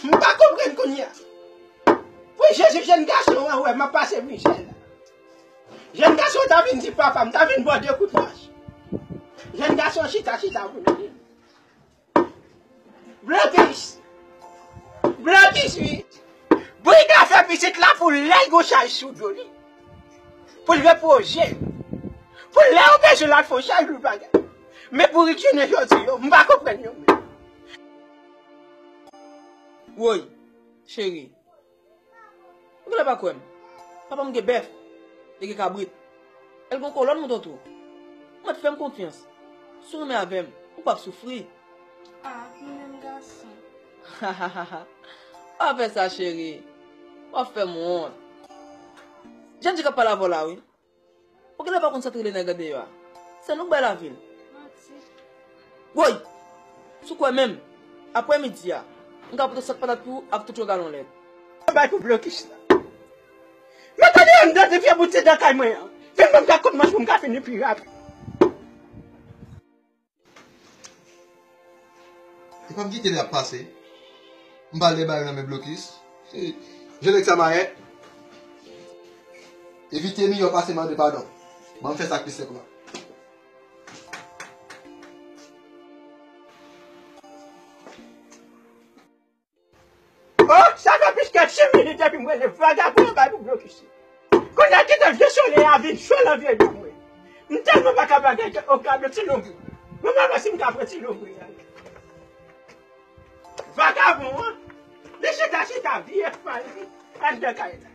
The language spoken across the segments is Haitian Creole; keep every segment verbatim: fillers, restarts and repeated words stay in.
M pa konprann kounye a. Wi, Jezi, jèn gason an wè m ap pase mizè la. Jèn gason an ta vin di papa m, ta vin ba w de kout mach. Jèn gason an chita, chita pou li. Blokis. Blokis, wi. Bourik la fè pitit la pou lè l gon chaj sou do li. Pou l repoze. Pou lè ou bezwen l al fè yon chaj pou bagay. Men bourik jounen jodi yo, m pa konprann yo menm. Woy, cheri. Ou genlè pa kwè m. Papa m gen bèf. Li gen kabrit. E l gen kolòn mouton tou. Ou mèt fè m konfyans. Si w renmen avè m, ou p ap soufri. Ah, nou menm gason. Pa fè sa, cheri. W ap fè m wont. Jènjan k ap pale avè w la, wi. Ou genlè pa konn sa t rele nèg andeyò a. Se nou k bay lavi l. Manti. Woy! Si w kwè menm, aprè midi a, m ka pote sak patat pou ou ak tout yon galon lèt. Bay pou blokis la. Men tande anndan de vye bout se dan kay mwen an. Vin ban m kèk kout manch pou m ka fini pi rapid. E pa m kite li ap pase. M pral debare nan men blokis. Jan nèg sa mayè. Evite miyò pase mande padon. Ban m fè sa k pi senp la. Oh, sa fè plis ke sis minit depi m rele vagabon an bay pou blokis. Kounye a kite vye solèy a vin cho nan vye do mwen. M tèlman pa ka bagay ke okablo ti lonbri. Mwen pa wè si m ka pran ti lonbri a. Vagabon an, li chita chita vye fay li anndan kay la.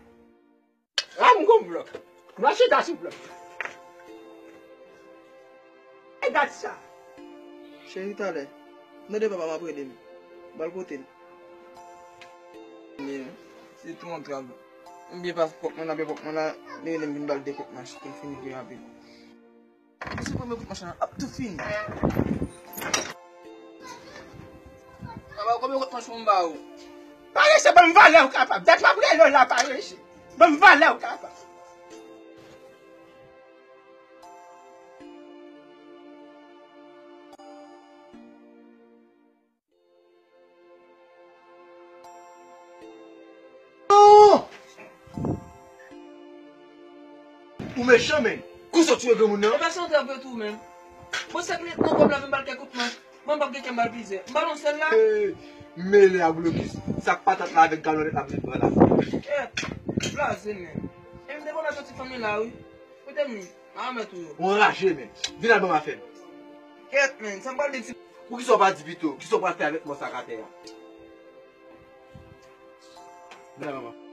Ah, m gon blòk. M a chita sou blòk. E gad sa. Cheri, talè. Mande papa m ap rele m. M al pote l. Men, se tou yon trab. M byen pas pòt mwen nan, men pòt mwen nan, li rele m vin ba l de kout mach pou l fini pi rapid. Se premye kout mach la, ap tou fini. Papa, konbyen kout mach pou m ba ou? Parese, ban m valè w kapab. Dat m ap rele w la, parese. Ban m valè w kapab. Non! Ou mechan, men. Kou sot sou granmoun nan. Ebyen, se yon trap tou menm. Bon, se k li nan kòb la, men m pa l kèk kout mach. Mwen m p ap gen kè m ba l plizyè. M ba l yon sèl la. Hey, mele ak blokis. Sak patat la avèk galon lèt la pou li pran la. Kèt, blaze, men. E m te konn avèti fanmi la, wi. Kote m ye? A, mèt ou yo. Ou anraje, men. Vin al ban m afè m. Kèt, men. Sa m pral di ti. Ou kisa w pa di pito? Kisa w pral fè avèk mò sa k atè a? Vin al ban m afè m.